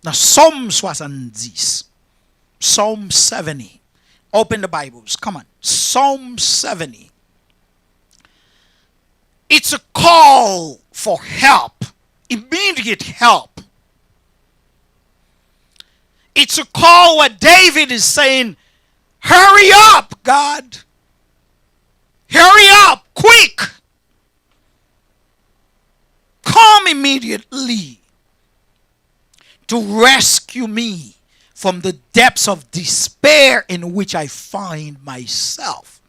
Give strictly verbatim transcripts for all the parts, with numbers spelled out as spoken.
Nan Sòm swasanndis. Psalm seventy. Open the Bibles. Come on. Psalm seventy. It's a call for help, immediate help. It's a call where David is saying, "Hurry up, God. Hurry up, quick. Come immediately to rescue me from the depths of despair in which I find myself."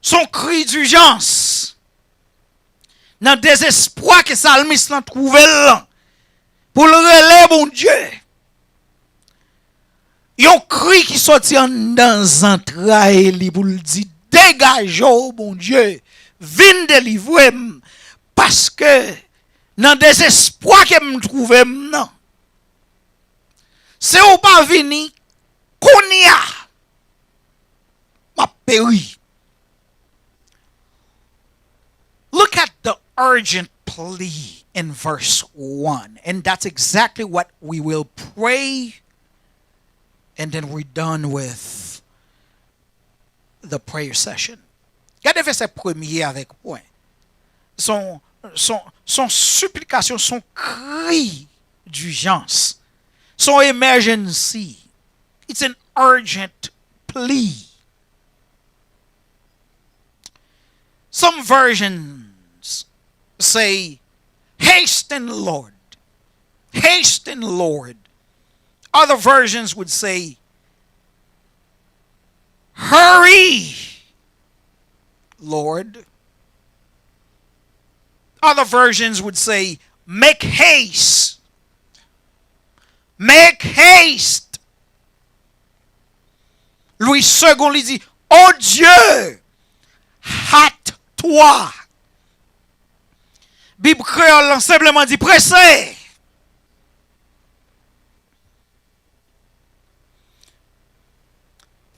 Se yon kri dijans. Nan dezespwa ke salmis lan twouve l lan, pou l rele Bondye. Yon kri ki soti anndan zantray li pou l di, "Degaje w, Bondye, vin delivre m, paske nan dezespwa ke m twouve m nan, si w pa vini kounye a, m ap peri." Look at the urgent plea in verse one, and that's exactly what we will pray, and then we're done with the prayer session. Gade vèsè premye avèk mwen. Son, son, son siplikasyon, son kri dijans. Son emergency. It's an urgent plea. Some versions say, "Hasten, Lord. Hasten, Lord." Other versions would say, "Hurry, Lord." Other versions would say, "Make haste. Make haste." Louis Segond li di, "O Dye, hâte-toi." Bib kreyòl lan senpleman di, "Prese."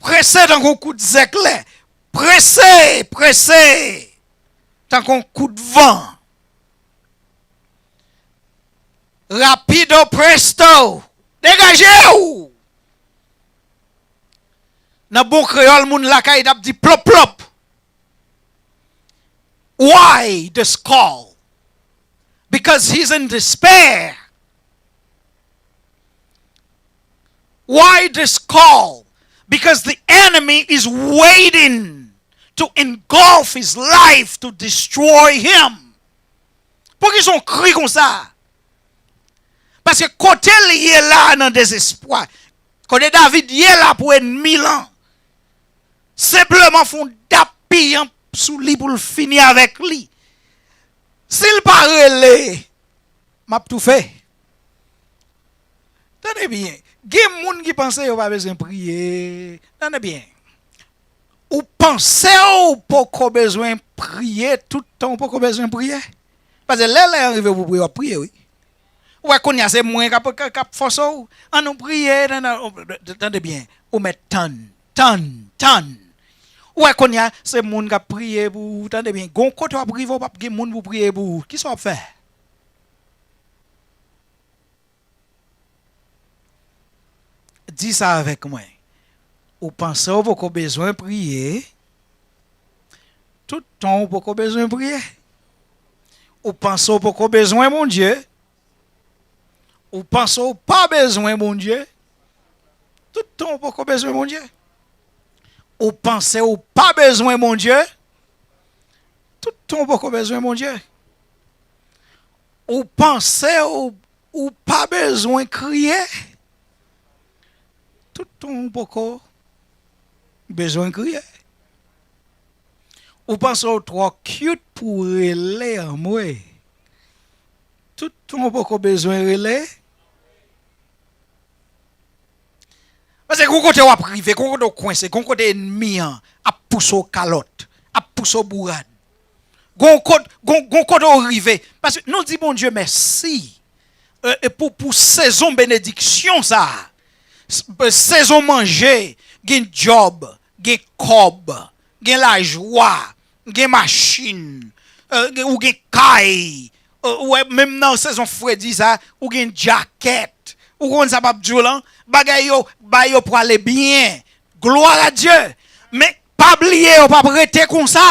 Prese tankou kout zèklè. Prese, prese tankou kout van. Rapido presto. Degaje w! Nan bon kreyòl, moun lakay t ap di plop plop. Why this call? Because he's in despair. Why this call? Because the enemy is waiting to engulf his life to destroy him. Poukisa w kri konsa? Paske kote l ye la nan dezespwa, kote David ye la pou ènmi l an, senpleman fè yon dap piyan sou li pou l fini avèk li. Si l pa rele, m ap toufe. Tande byen, gen moun ki panse yo pa bezwen priye. Tande byen. Ou panse w poko bezwen priye, tout tan w poko bezwen priye? Paske lè lè an rive pou priye, w ap priye, wi. Ou wè kounye a se mwen k ap, k ap, k ap fòse w. Ann nou priye, tande, tande byen. Ou mèt tann, tann, tann. Ou wè kounye a se moun k ap priye pou ou, tande byen. Gon kote w ap rive, w p ap gen moun pou priye pou ou. Kisa w ap fè? Di sa avèk mwen. Ou panse w poko bezwen priye, tout tan w poko bezwen priye. Ou panse w poko bezwen Bondye, ou panse w pa bezwen Bondye, tout tan w poko bezwen Bondye. Ou panse w pa bezwen Bondye, tout tan w poko bezwen Bondye. Ou panse w Ou pa bezwen kriye. Tout tan w poko bezwen kriye. Ou panse w twò cute pou w rele anmwe. Tout tan w poko bezwen rele. Paske gon kote w ap rive, gon kote w kwense, gon kote ènmi an ap pouse w kalòt, ap pouse w bourad. Gon kot-, gon, gon kote w rive. Paske nou di Bondye mèsi, e, e pou, pou sezon benediksyon sa a. S-, sezon manje, gen djòb, gen kòb, gen lajwa, gen machin, e, gen, ou gen kay, Ou wè, menm nan sezon fredi sa, ou gen djakèt. Ou konn sa m ap di w lan? Bagay yo, bagay yo prale byen. Gloire à Dieu. Men, pa bliye, yo p ap rete konsa.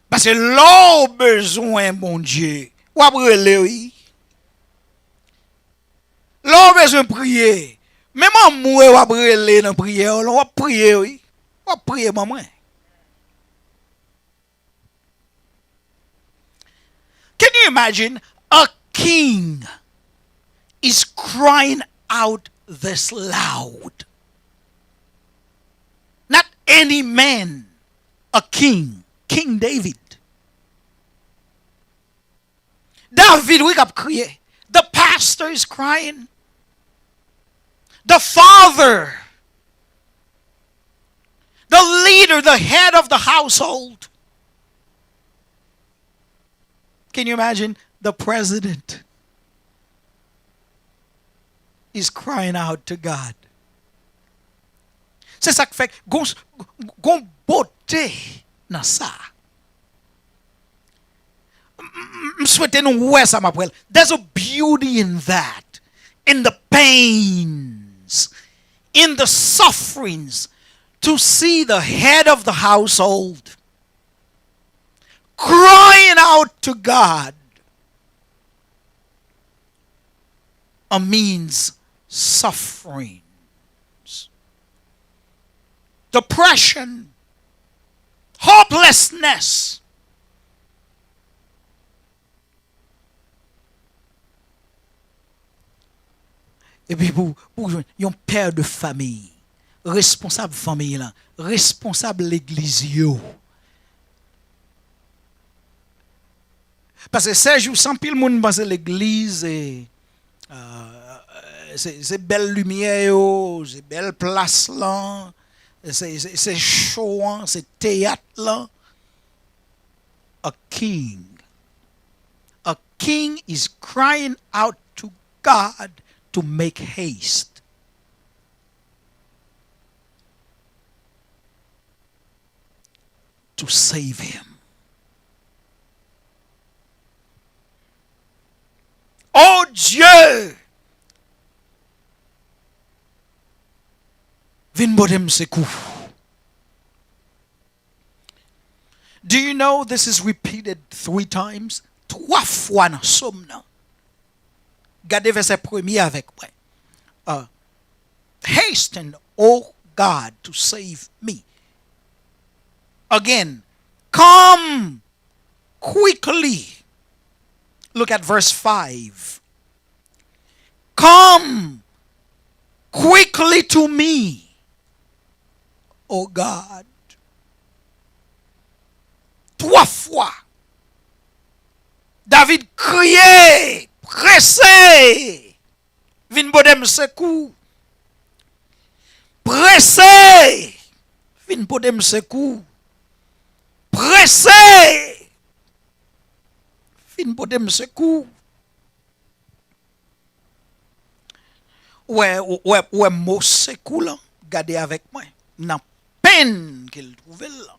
Paske lè w bezwen Bondye, w ap rele, wi. Lè w bezwen priye, menm anmwe w ap rele nan priyè w lan, w ap priye, wi. W ap priye ban mwen. Can you imagine a king is crying out this loud? Not any man, a king, King David. David, wi, k ap kriye. The pastor is crying. The father, the leader, the head of the household. Can you imagine? The president is crying out to God. Se sa k fè gon, gon bote nan sa. M, m, m swete nou wè sa m ap wè l. There's a beauty in that, in the pains, in the sufferings, to see the head of the household crying out to God amidst sufferings, depression, hopelessness. Epi pou, pou jwenn yon pè de fanmi, responsab fanmi lan, responsab legliz yo. Paske sèjou sa, anpil moun panse legliz se, euh, se, se bèl limyè yo, se bèl plas lan, se, se, se cho an, se teyat lan. A king, a king is crying out to God to make haste to save him. Oh Dye, vin pote m sekou. Do you know this is repeated three times? Twa fwa nan sòm nan. Gade vèsè premye avèk mwen. Uh, Hasten, O God, to save me. Again, come quickly. Look at verse five. Come quickly to me, O God. Twa fwa, David kriye, prese, vin pote m sekou. Prese, vin pote m sekou. Prese, vin pote m sekou. Ou wè, ou wè, ou wè mo sekou lan? Gade avèk mwen. Nan penn ke l twouve l lan.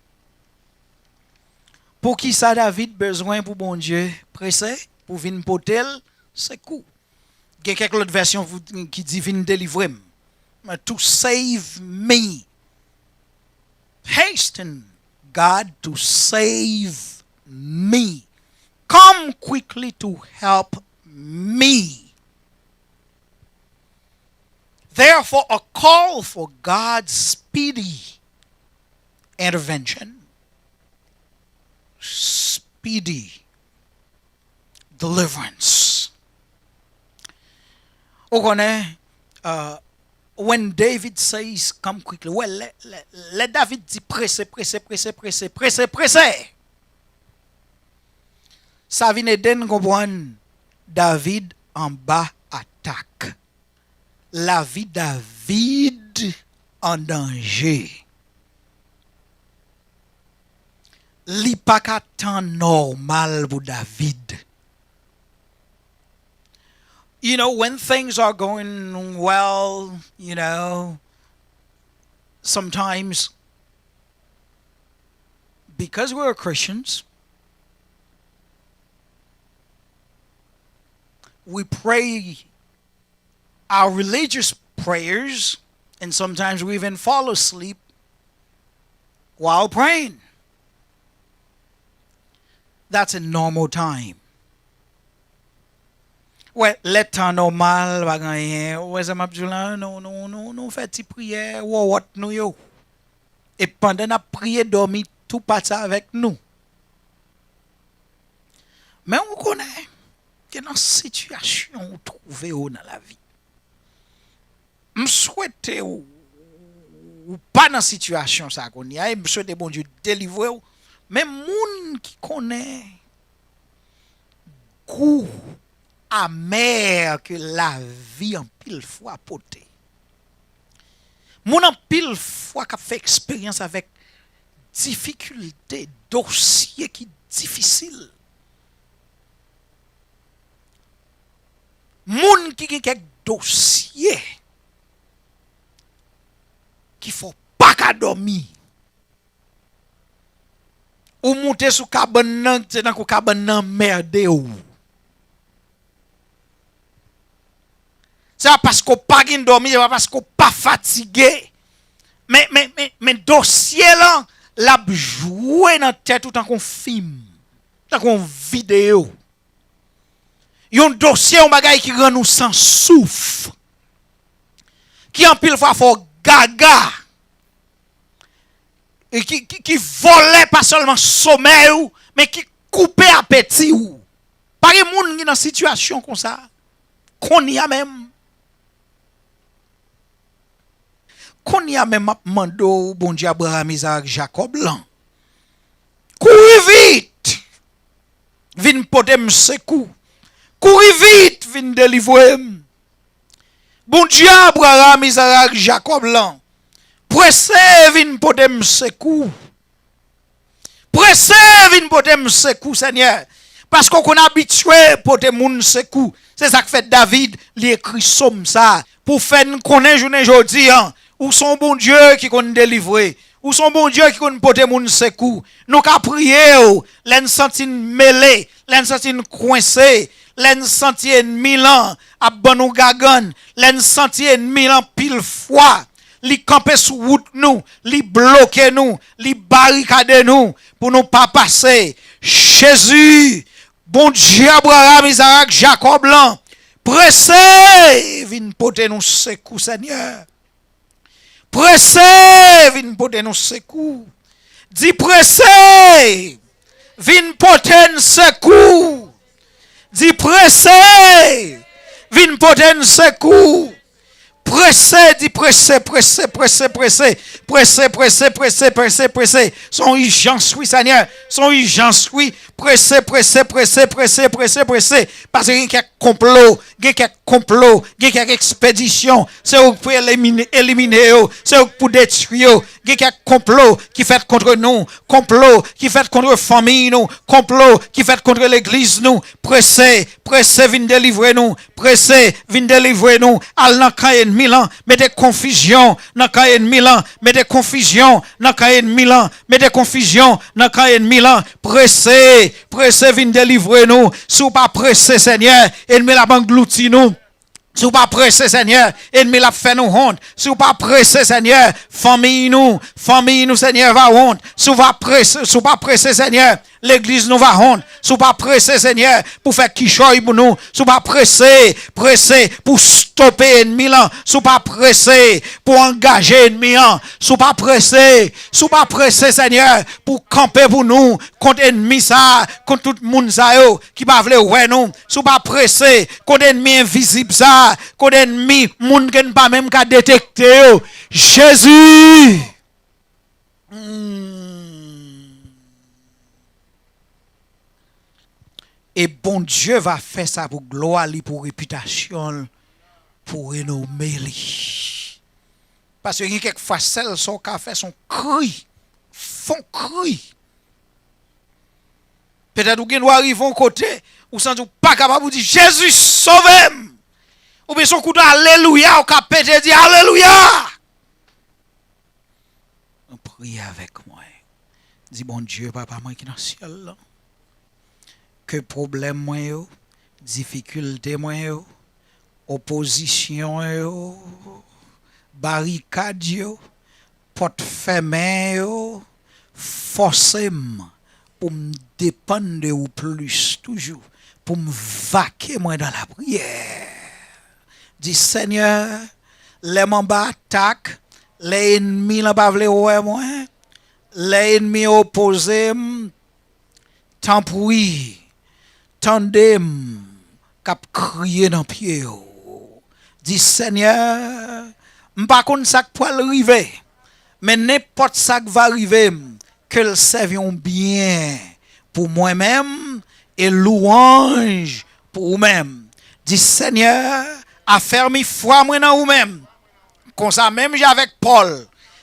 Poukisa David bezwen pou Bondye prese pou vin pote l sekou? Gen kèk lòt vèsyon pou, ki di, vin delivre m. To save me. Hasten, God, to save me. Come quickly to help me. Therefore, a call for God's speedy intervention, speedy deliverance. Ou konnen, uh, when David says, "Come quickly." Wè, lè, lè, lè David di, "Prese, prese, prese, prese, prese, prese." Sa vin ede n konprann David anba atak. Lavi David an danje. Li pa ka tan nòmal pou David. You know, when things are going well, you know, sometimes because we're Christians, we pray our religious prayers, and sometimes we even fall asleep while praying. That's a normal time. Wè, lè tan nòmal, pa gen anyen. Ou wè sa m ap di w la, nou, nou, nou, nou fè ti priyè wòwòt nou yo. E pandan n ap priye, dòmi tou pase avèk nou. Men ou konnen, gen nan sitiyasyon ou twouve w nan lavi. M swete w, ou pa nan sitiyasyon sa kounye a, e m swete Bondye delivre w. Men moun ki konnen gou amè ke lavi anpil fwa pote. Moun anpil fwa k ap fè eksperyans avèk difikilte, dosye ki difisil. Moun ki gen kèk dosye ki fè w pa ka dòmi. Ou moute sou kabann nan, se tankou kabann nan anmède w. Se pa paske w pa gen dòmi, se pa paske w pa fatige. Men, men, men, men dosye lan, l ap jwe nan tèt ou tankou yon fim, tankou yon videyo. Yon dosye, yon bagay ki rann ou san souf, ki anpil fwa fè w gaga, e ki, ki, ki vòlè pa sèlman somèy ou, men ki koupe apeti ou. Pa gen moun ki nan sitiyasyon konsa kounye a menm. Kounye a menm, m ap mande w, Bondye Abraram, Izak ak Jakòb lan, kouri vit, vin pote m sekou. Kouri vit, vin delivre m. Bondye Abraram, Izak ak Jakòb lan, prese vin pote m sekou. Prese vin pote m sekou, Senyè, paske w konn abitye pote moun sekou. Se sa k fè David, li ekri sòm sa a, pou fè n konnen jounen jodi a, ou se yon Bondye ki konn delivre. Ou se yon Bondye ki konn pote moun sekou. Nou ka priye w lè n santi n mele, lè n santi n kwense, lè n santi ènmi lan ap ban nou gagann, lè n santi ènmi lan pil fwa li kanpe sou wout nou, li bloke nou, li barikade nou pou nou pa pase. Jezi, Bondye Abraram, Izak ak Jakòb lan, prese vin pote nou sekou, Senyè. Prese vin pote nou sekou. Di, prese vin pote n sekou. Di, prese vin pote n sekou. Prese, di, prese, prese, prese, prese. Prese, prese, prese, prese, prese. Se yon ijans, wi, Senyè. Se yon ijans, wi. Prese, prese, prese, prese, prese, prese. Paske gen kèk konplo, gen kèk konplo, gen kèk ekspedisyon. Se ou k pou elimine, elimine yo. Se ou k pou detwi yo. Gen kèk konplo ki fèt kont nou. Konplo ki fèt kont fanmi nou. Konplo ki fèt kont legliz nou. Prese, prese vin delivre nou. Prese vin delivre nou. Al nan kan ènmi lan. Mete konfizyon nan kan ènmi lan. Mete konfizyon nan kan ènmi lan. Mete konfizyon nan kan ènmi lan. Prese, prese vin delivre nou. Si w pa prese, Senyè, ènmi l ap anglouti nou. Si w pa prese, Senyè, ènmi l ap fè nou wont. Si w pa prese, Senyè, fanmi nou, fanmi nou, Senyè, va wont. Si w pa prese, si w pa prese, Senyè, legliz nou va wont. Si w pa prese, Senyè, pou fè kichòy pou nou. Si w pa prese, prese pou stope ènmi lan. Si w pa prese pou angaje ènmi an. Si w pa prese, si w pa prese, Senyè, pou kanpe pou nou kont ènmi sa, kont tout moun sa yo ki pa vle wè nou. Si w pa prese kont ènmi envizib sa, kont ènmi moun ke n pa menm ka detekte yo. Jezi! Hmm. E Bondye va fè sa pou glwa li, pou repitasyon l, pou renome li. Paske gen kèk fwa, sèl sa w ka fè, se yon kri. Fè yon kri. Petèt ou gen dwa rive yon kote, ou santi w pa kapab, ou di, Jezi, sove m! Oubyen se yon kout alelouya ou ka pete, di alelouya. Priye avèk mwen. Di, Bondye, Papa mwen ki nan syèl lan, ke pwoblèm mwen yo, difikilte mwen yo, opozisyon yo, barikad yo, pòt fèmen yo, fòse m pou m depann de ou plis toujou, pou m vake mwen dan lapriyè. Di, Senyè, lè m anba atak, lè ènmi lan pa vle wè mwen, lè ènmi opoze m, tanpri, tande m k ap kriye nan pye w. Di, Senyè, m pa konn sa k pral rive, men nenpòt sa k va rive m, ke l sèvi yon byen pou mwen menm e lwanj pou ou menm. Di, Senyè, afèmi fwa mwen nan ou menm. Konsa, menm jan avèk Pòl,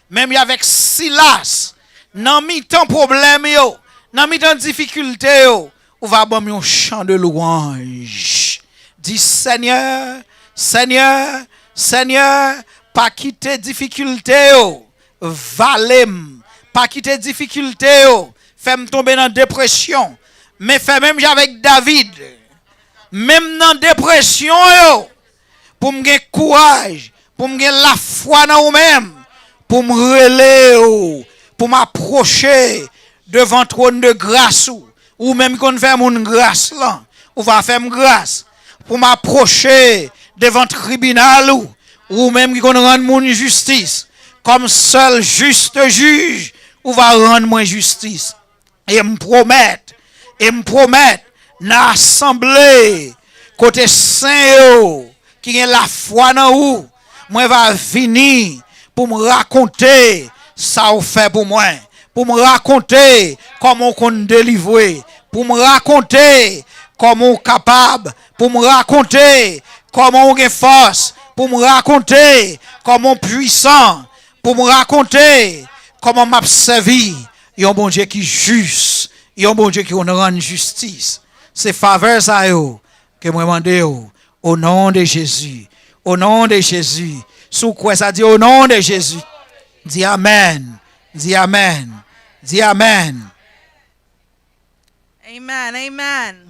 menm jan avèk Silas, nan mitan pwoblèm yo, nan mitan difikilte yo, ou va ban m yon chan de lwanj. Di, Senyè, Senyè, Senyè, pa kite difikilte yo vale m. Pa kite difikilte yo fè m tonbe nan depresyon. Men fè menm jan avèk David. Menm nan depresyon yo, pou m gen kouraj, pou m gen lafwa nan ou menm, pou m rele w, pou m apwoche devan twòn de gras ou. Ou menm ki konn fè moun gras lan, ou va fè m gras. Pou m apwoche devan tribinal ou, ou menm ki konn rann moun jistis. Kòm sèl jis jij, ou va rann mwen jistis. E m pwomèt, e m pwomèt, nan asanble kote sen yo ki gen lafwa nan ou, mwen va vini pou m rakonte sa w fè pou mwen, pou m rakonte kòman w konn delivre, pou m rakonte kòman w kapab, pou m rakonte kòman w gen fòs, pou m rakonte kòman w pwisan, pou m rakonte kòman m ap sèvi yon Bondye ki jis, yon Bondye ki konn rann jistis. Se favè sa yo ke mwen mande w, o non de Jezi, o non de Jezi. Si w kwè sa, di, o non de Jezi. Di amèn, di amèn, di amèn. Amen, amen.